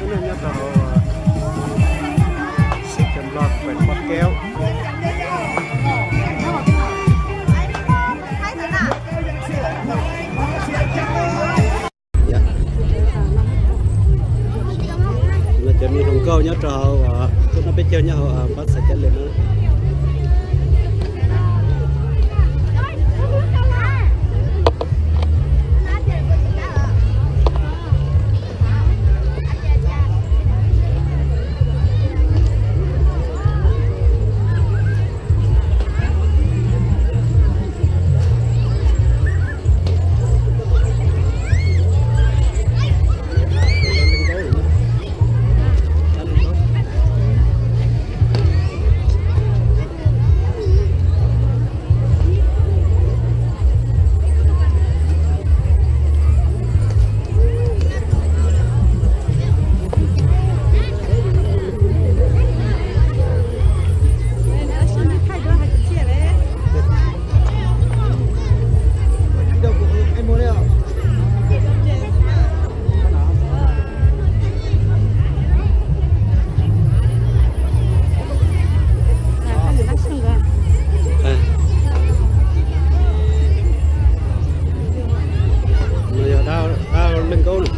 Nyob rau hauv Sài Gòn Lodge, quận Một Kéo. Cov me hluas nkauj nyob rau hauv, tuaj noj peb caug nyob hauv pab xav cab lem no. No yog dab laug nkauj na.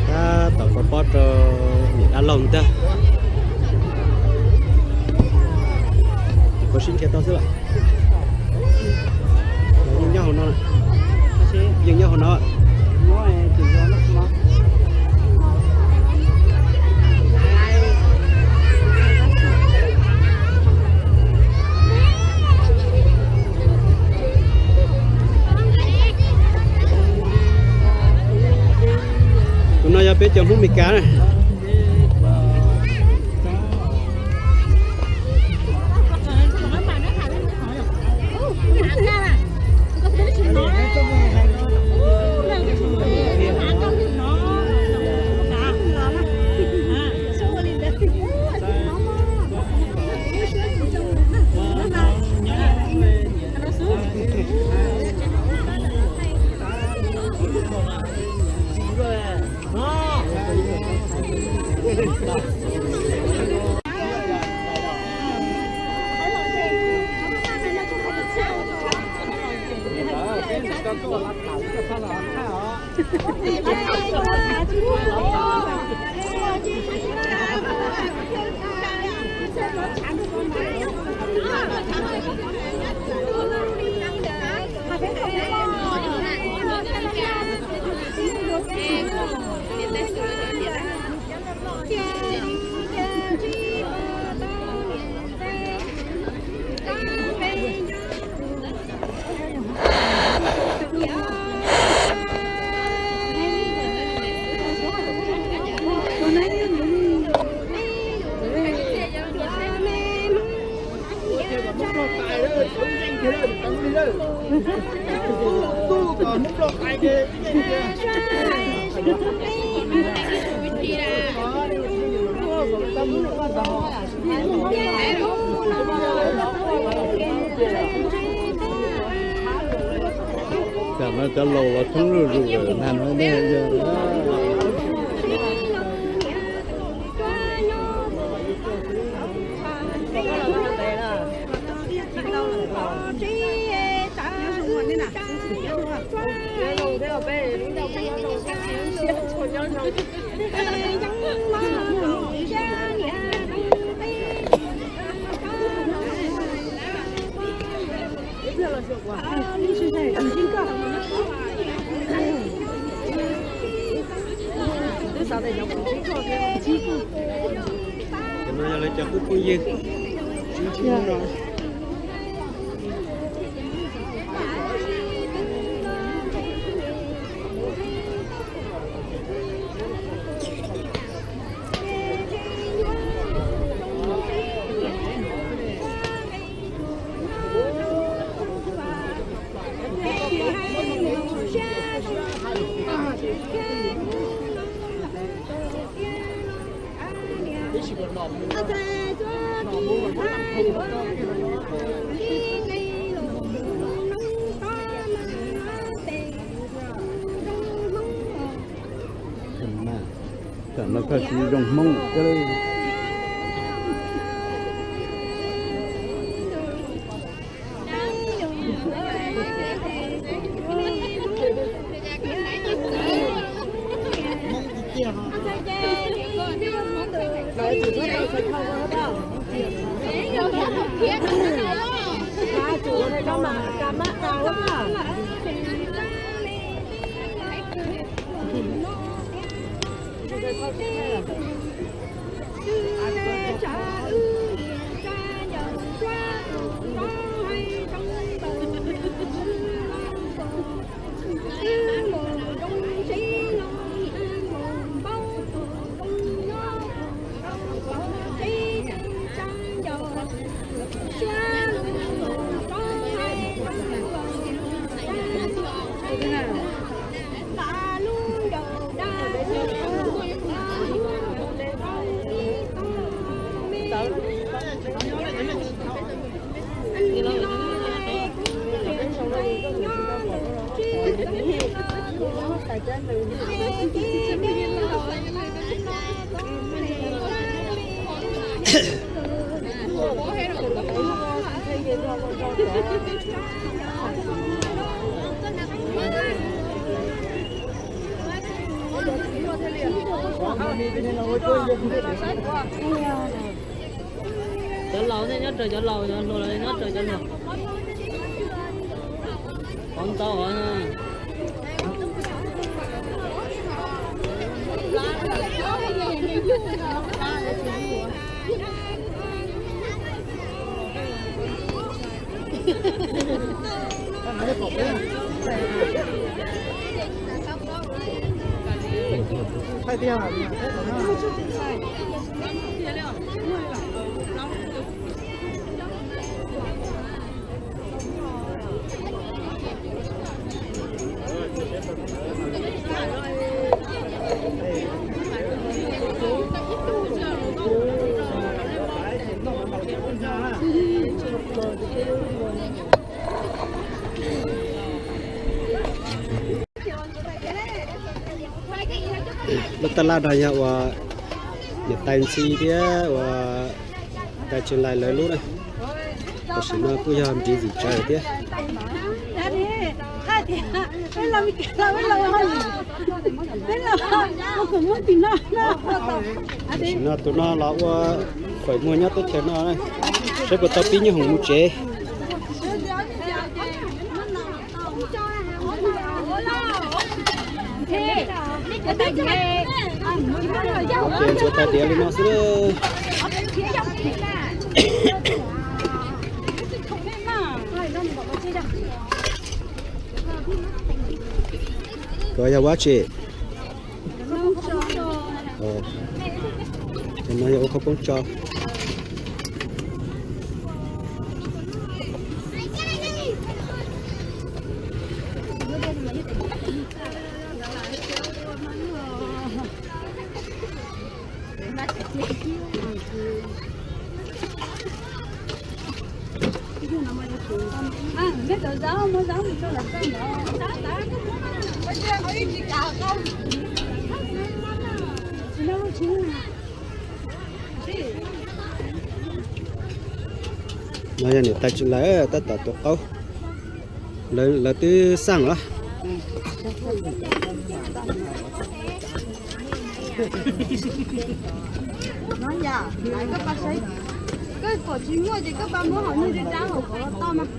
Tab tom kho pob rau niam dab laug ntag. Kho sib nrhiav tau xwb los. Yeej nyob hauv no. Yeej nyob hauv no. Tus no yog peb cov Hmoob Meskas na. Tam no cov laus los thoob zuj zus lawm, nag no nej yog Cov no yog lawv cov phooj ywg. Tam no koj tsis zoo Hmoob. Cov laus nej nyob raws cov laus, cov hluas los nyob raws cov hluas. Qhov ntau os. Lub tab laj no yog uas niam tais Ntxhi thiab uas tais Tsev Lais lawv lub na. Tam sim no kuj yog nrhiav zim tsawv thiab. Tam sim no tus no los ua fawm muag nyob teb chaws no, saib puas tau pib nyob hoom mus tsev. Ces ntxuav tais diav li no xwb. Koj yog ua tsi? Cov no yog ua khab poob tso. No yog niam tais Tsev Lais tab tom tuav qaub. Lawv twb xaj los. Koj pom tsis muaj ces koj pab muab hauv nyuj teb rab hauv qhov toj mas.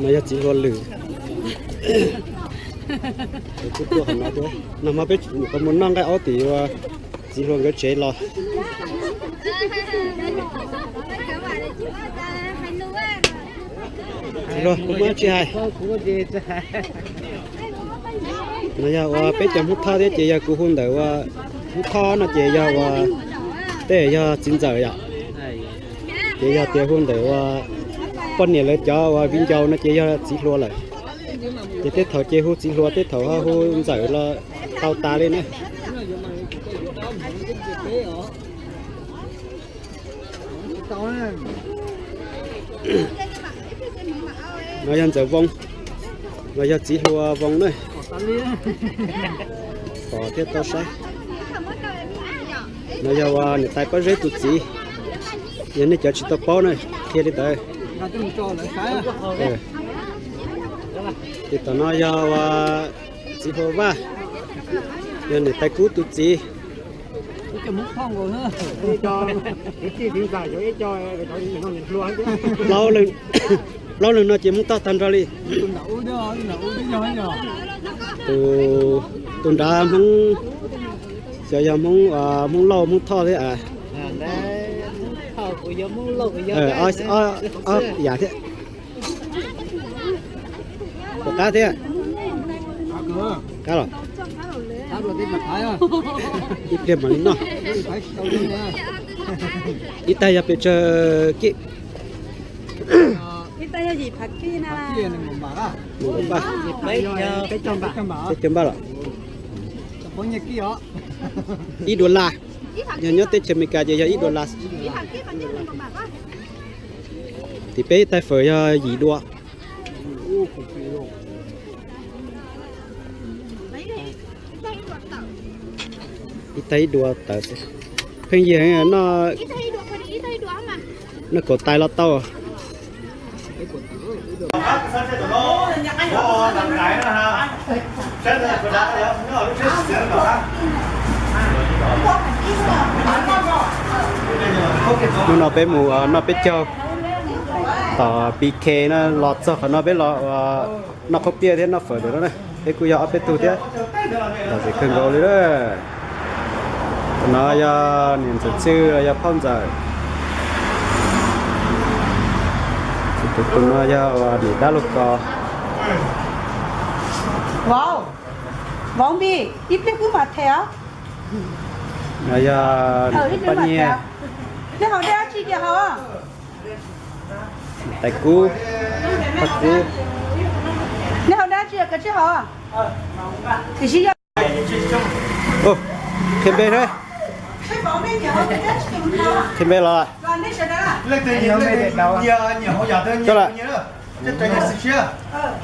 No yog txiv hlua lwm. Kuv tuaj qhov no thiab. Nag hmo peb nyuam qhuav mus noj nqaij aub tim uas txiv hluas nkawd tsev los. Txiv hluas, kuv muaj dab tsi hais. No yog uas peb cov Hmoob Thoj thiab ces yog kuv hu ntawm uas Hmoob Thoj no ces yog uas tej yog txiv ntxawm yom. Ces yog tias hu ntawm uas poj niam lawv cov uas viv ncaus no ces yog txiv hluas lawm. Ces tej thaum ces hu txiv hluas, tej thaum ho hu ntxawm los tau tas li na. No yog ntxawm Voo, no yog txiv hluas Voo na. Pom thiab tau saib. No yog uas niam tais Pob Zeb tus txiv, yog nej cov tsis tau paub na, qhia li ntawd. Ces tom no yog uas txiv hluas Vaj, yog niam tais Kub tus txiv. Plaub leeg no ces Hmoob Thoj tag nrho li. Tus, tus nrad Hmoob, xyov yog Hmoob, Hmoob Lauj Hmoob Thoj thiab. Ob yam thiab. Puas qab thiab? Qab los? Ib pliag mam li noj. Ib tag yog pes tsawg kij? Peb caug npaj los? Ib dollar. Yog nyob teb chaws Amelikas ces yog ib dollar. Tim peb ib tais fawm yog yim dua. Ib tais ib dua tawv xwb. Pheej yig heev, noj, noj kaum tais los tau. Hnub no peb mus noj peb caug tom P K no, los txog qhov no peb los noj qhaub piaj thiab noj fawm ntawm no na. Peb kuj yog ob peb tug thiab, lom zem kawg nkaus li na. Tus no yog niam ntxawm Txwj los yog phauj ntxawm. Tus no yog niam dab laug Kos. Vauv, Vauv Npis, ib pliag wb mam them os. No yog niam Paj Nyiag. Nej haus dej dab tsi ces haus. Tais Kub, Paj Kub. Nej haus dej dab tsi, kav tsij haus. Tiam sis yog, qhia npe saib. Qhia npe los. Coj lawm.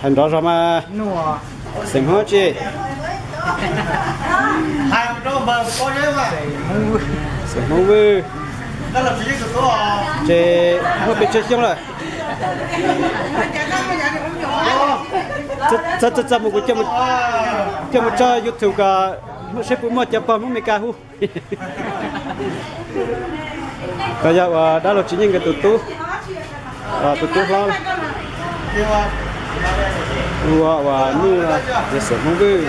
Hais nrov zog mas. Xeem Hmoob tsi? Xeem Hmoob Vwj. Ces muaj pes tsawg xyoo lawm? Txog, txog mus kuv coj mus tso YouTube kom saib puas muaj cov pog Hmoob Meskas hu. Koj yog uas dab laug Tsis Nyeej nkawd tus tub, tus tub hlob. Ua uas nuj yog Xeem Hmoob Vwj.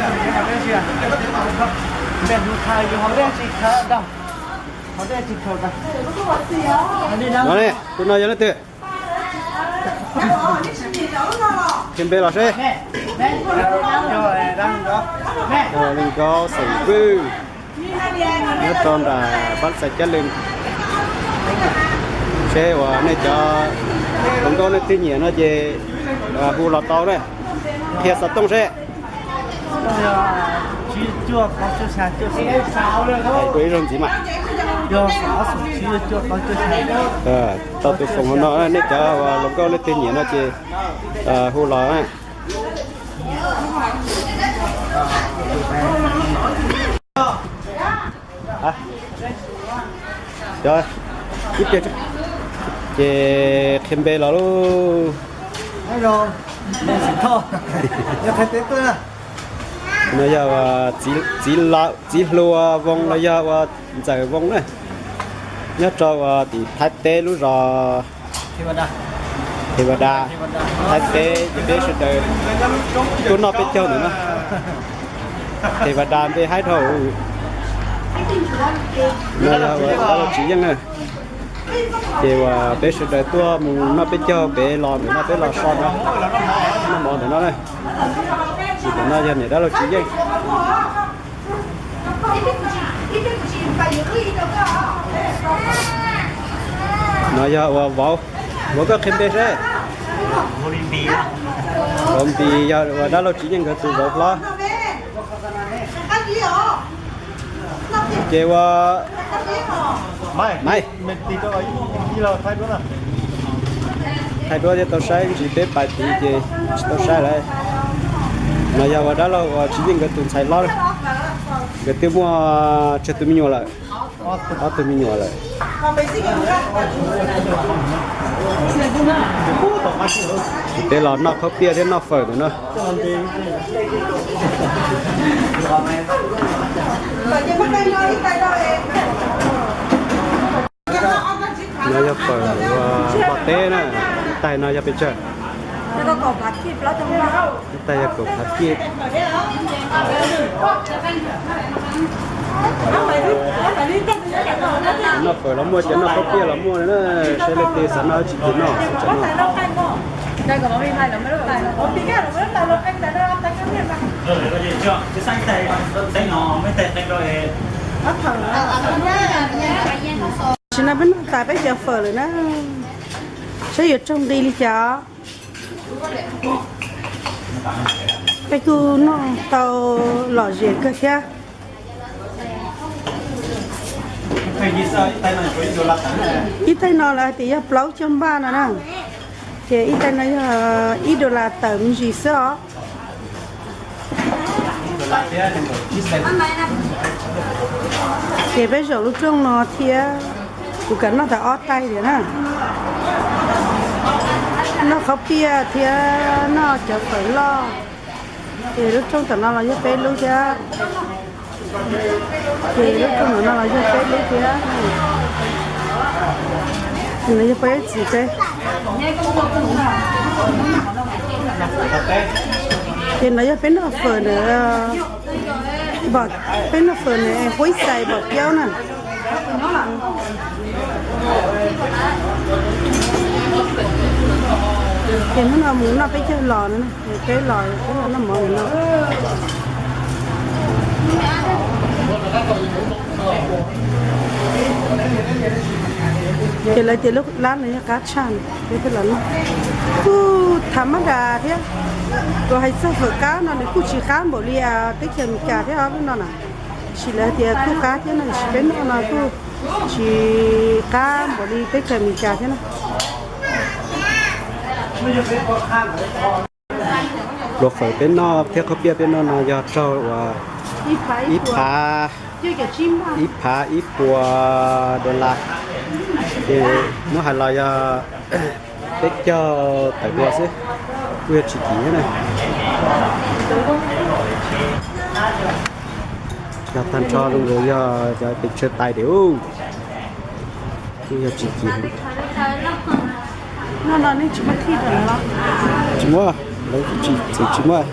No ne, tus no yog leej twg? Qhia npe los seb. Li Nkaub Xeem Vwj, nyob rau nram Pab Xais Cab Lwm. Seb uas nej cov hluas nkauj leej twg nyiam no ces hu los tau na. Qhia xov tooj seb. Hais dua ib zaug ntxiv mas. Tau tus foom no, nej cov uas hluas nkauj leej twg nyiam no ces hu los na. Ib pliag ces qhia npe los lauj. No yog txiv hluas Voo los yog ua ntxawm Voo na, nyob rau ua tim Thaib teb lub zos Tes Vas Das, Thaib teb ces peb sawv daws tuaj noj peb caug ntawm no. Tes Vas Das npe haib dhau. No yog ua dab laug Tsiv Yeej na. Ces uas peb sawv daws tuaj mus noj peb caug pem los ntawm no, peb los so no, noj mov ntawm no na. Ntawm no yog niam dab laug Tsiv Yeej. No yog uas vauv, vauv koj qhia npe saib. Vauv Npis yog uas dab laug Tsiv Yeej nkawd tus vauv hlob. Ces uas Maiv, thaij duab thiab tau saib, ntsis peb pais tid ces tsis tau saib lawm. No yog uas dab laug uas Tsiv Yeej nkawd tus ntxhais hlob, nkawd twb muaj tsawg tus me nyuam lawm. Ob tug me nyuam lawm. Peb los noj khaub piaj thiab noj fawm ntawm no. No yog fawm uas Nplog teb na. Ib tais no yog pes tsawg? Ib tais yog kaum phav kiaj. Noj fawm los muaj, ces noj khaub piaj los muaj na. Saib leej twg xav noj dab tsi ces noj, xav tsam noj. Tam sim no peb noj tas peb cov fawm lawm na. Saib yuav raug nqi li cas. Peb kuj noj tau lom zem kawg thiab. Ib tais no lawv hais tias yog plaub caug npaj no na, ces ib tais no yog ib dollar tawm me ntsis xwb os. Ces peb zaum lub rooj no thiab, kuv kam noj tas ob tais thiab na. Noj khaub piaj thiab noj cov fawm loj. Ces lub rooj tom no los yog peb lub thiab. Ces lub rooj tom no los yog peb lub thiab. Ces no yog peb txiv peb. Ces no yog peb noj fawm ntawm, peb noj fawm ntawm Huaib Xais Npom Piaub na. Ces hnub no mus noj peb caug los no, peb los peb los noj mov no. Ces lawv tias lub lab no yog qab tshaj, peb thiaj los noj. Kuj tham mab das thiab, kuv hais txog fawm qab no nws kuj tsis qab npaum li teb chaws Amelikas thiab lub no na. Tab sis lawv tias kuj qab thiab no, tab sis peb noj no kuj tsis qab npaum li teb chaws Amelikas thiab na. Luag fawm peb noj thiab khaub piaj peb noj no yog raug uas ib phav, ib phav ib puas dollar. Ces muab hais los yog peb caug tawm dua xwb, kuj yog tsis kim thiab na. Yog tag nrho zoo nkaus yog cov pes tsawg tais diam ub, kuj yog tsis kim. Tsis muaj, lawv tsis, tsis muaj.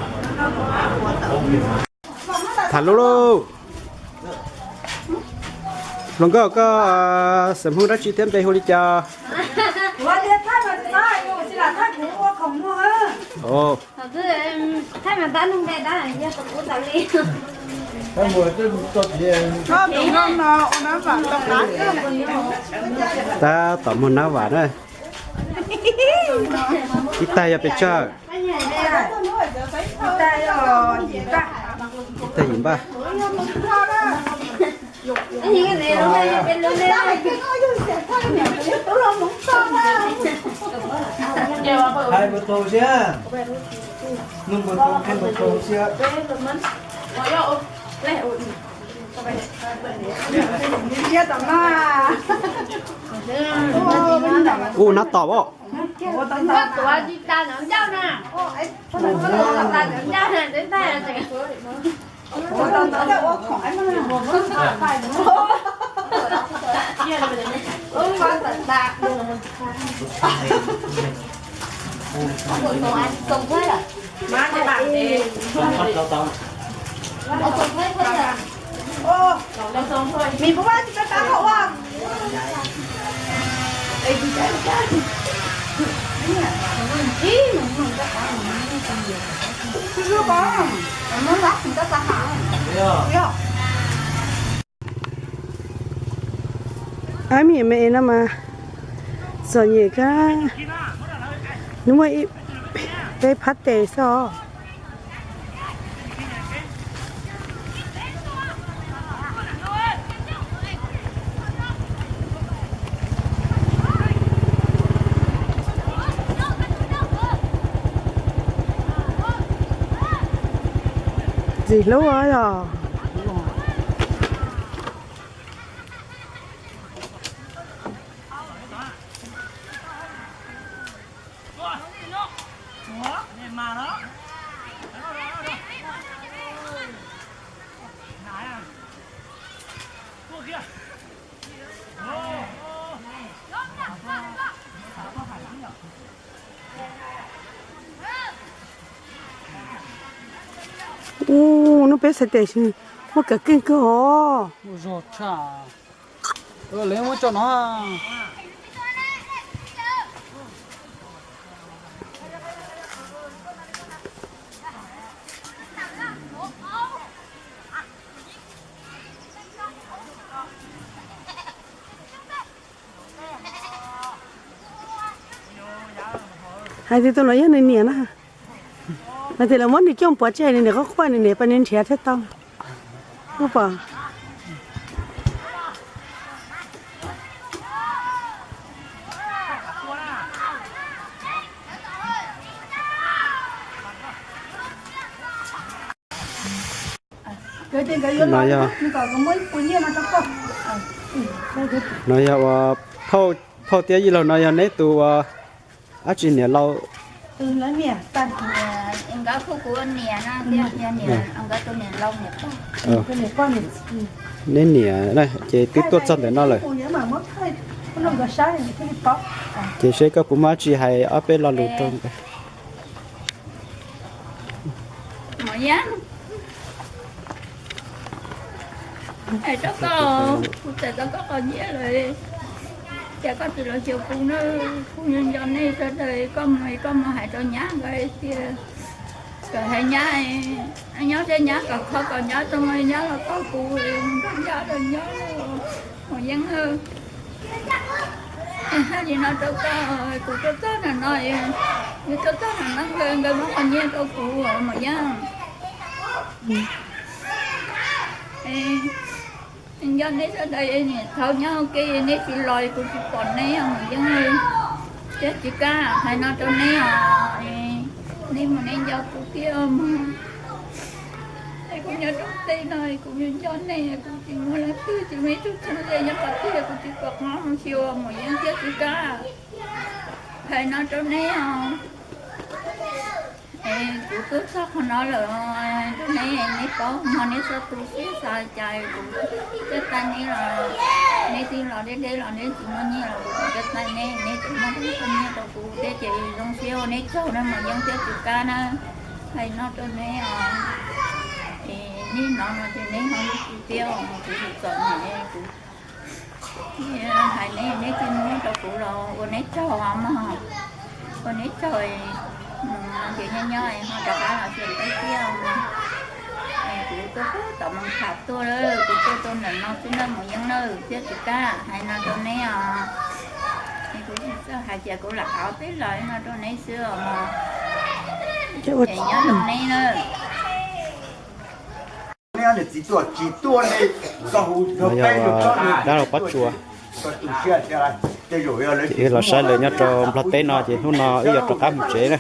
Tham lub lauj. Hluas nkauj, koj xeem Hmoob dab tsi thiab npe hu li cas? Tab tom muag nab vam na. Ib tais yog pes tsawg? Ib tais yim npaj. Ub, nab tom os. Má, các bạn, để Ôi, mình cũng ăn cho cá không? Ê, chị Trá, chị Trá. Ý, mình không có cá, mình không có nhiều. Chưa có. Nó lát mình có cá hả? Ib me me no mas txom nyem kawg. Nws muaj ib peb phab tes xwb os. Ntxim hlub os yog. Ub, hnub peb xaiv tes muaj kawm keej kawg os. Zog tshaj. Lawv muab tso no. Hais tias tus no yog nws niam na. Hais tias lawv muab nws coj pov tseg, nws niam qhuab qhuab, nws niam pas nws nrhiav thiaj tau. Ub pom. No yog, no yog uas phauj, phauj thiab yij laug no yog neb tus uas dab tsi niam laus? Neb niam ces twb tuaj txog ntawm no lawm. Ces seb koj puas muaj dab tsi hais ob peb lo lus rau nkawd. Hais rau koj, kuv txais tau koj qhov nyiaj lawm, cas koj tsis los xyuas kuv na? Kuv nco nco nej sawv daws, koj mus koj mus hais rau nyab nkawd tias kom hais nyab, nyob sab nyab kom kho kom nyab tso, nyab los tos kuv, nrog nyab los nyob, Maum Yeeb. Hais li no rau koj, kuv tuaj txog ntawm no, kuv tuaj txog ntawm no nkawd, nkawd muab qhov nyiaj rau kuv, Maum Yeeb. Nco nej sawv daws, niam thaum nyob ua ke nej tsis los kuv tsis pom neb os Maum Yeeb. Thiab tsis kam hais no rau neb os, neb mus neb nco kuv thiab os. Es kuv nyob rau teb no kuv nco nco nej, kuv tsis muaj leej twg, tsis muaj ib tug txheeb ze nyob qhov twg, kuv tsis pom qhov mus xyuas Maum Yeeb thiab tsis kam hais no rau neb os. Es kuv tuaj txog qhov no lawm, rau neb, neb paub hmo neb txhob tu siab xav cas kuv coj tag neb los, neb twb los deb deb los neb tsis muaj nyiaj los kuv coj tag neb, neb tseem muab tau nyiaj rau kuv thiab ces zoo siab ua neb tsaug na Maum Yeeb thiab tsis kam na. Hais no rau neb os, es neb hnov no ces neb ho lub kuv thiab os, kuv tsis txom nyem kuv hais neb, neb tsis muab rau kuv los ua neb tsaug os mog. Ua neb tsaug, ces nyob nyob ho rov qab los xyuas peb thiab os mog. Es kuv tuaj tom Moos Kham tuaj, kuv tuaj rau ntawm no xwb na Maum Yeeb na, thiab tsis kam hais no rau neb os. Es kuv tsis txawj hais ces kuv lam qhia peb los no rau neb xwb os mog. Es nyob rau neb na. Dab laug Pob Tsuas. Ces wb los saib lawv nyob rau Nplog teb no ces hnub no wb yuav rov qab mus tsev na.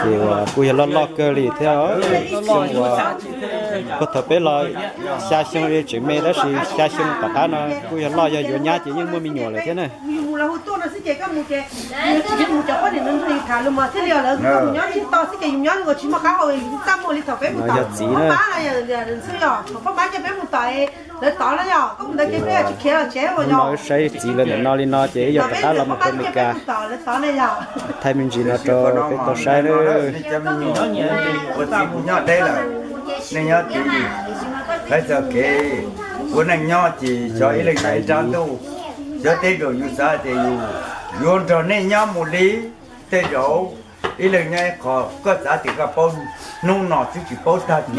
Ces uas kuj yog loj loj kawg li thiab, xyoo uas Puag thaum peb los xya xyoo li tseem me tab sis xya xyoo tom qab no kuj yog loj yog yuav nyab ces yeej muaj me nyuam lawm thiab na. Yog txiv na. Hnub no wb saib txiv lawv ntawm no li no ces wb yuav rov qab los mus rau Amelikas thaij me ntsis no rau peb tau saib na. Ua txiv kuv nyob deb lawm, nej nyob tid, hais txog kev ua neej nyob ces xyov ib leeg nyob ib nrab ntuj, xyov tej zaum yus xav tias yus yuav nrog nej nyob mus li, tej zaum ib leeg nyob ib qho, koj xav tias koj paub hnub no xwb tsis paub tag kis,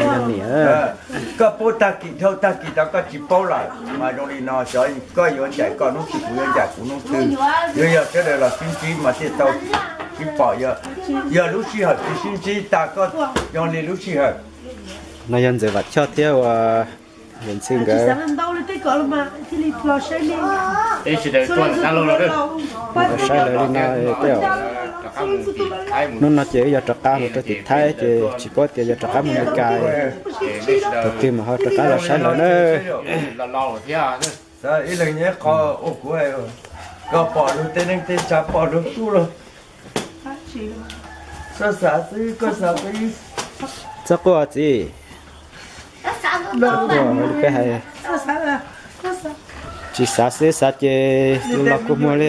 koj paub tag kis dhau tag kis tod koj tsis paub lawm mas zoo li no xyov koj yuav ncaim koj hnub twg kuv yuav ncaim kuv hnub twg, yuav yog sawv daws los sib ntsib mas thiaj tau sib pom, yog lub sij hawm tsis sib ntsib tag koj zoo li lub sij hawm. No yog Ntxawm Vam Choj thiab uas Yawm Ntxwg nkawd. Saib lawv li no tej zaum hnub no ces wb yuav rov qab mus rau tim Thaib ces tsis paub tias yuav rov qab mus Meskas, thaum twg mas ho rov qab los saib lawv na. Ib leeg nyob ib qho, ua kuv hais, koj pom luag tej neej tej tsa pom luag kuj los xav xav xwb, koj xav xwb. Txhob quaj txiv. Peb hais tsis xav xwb, xav ces los kua muag li.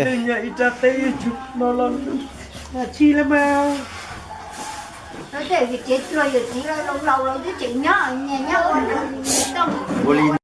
Ua li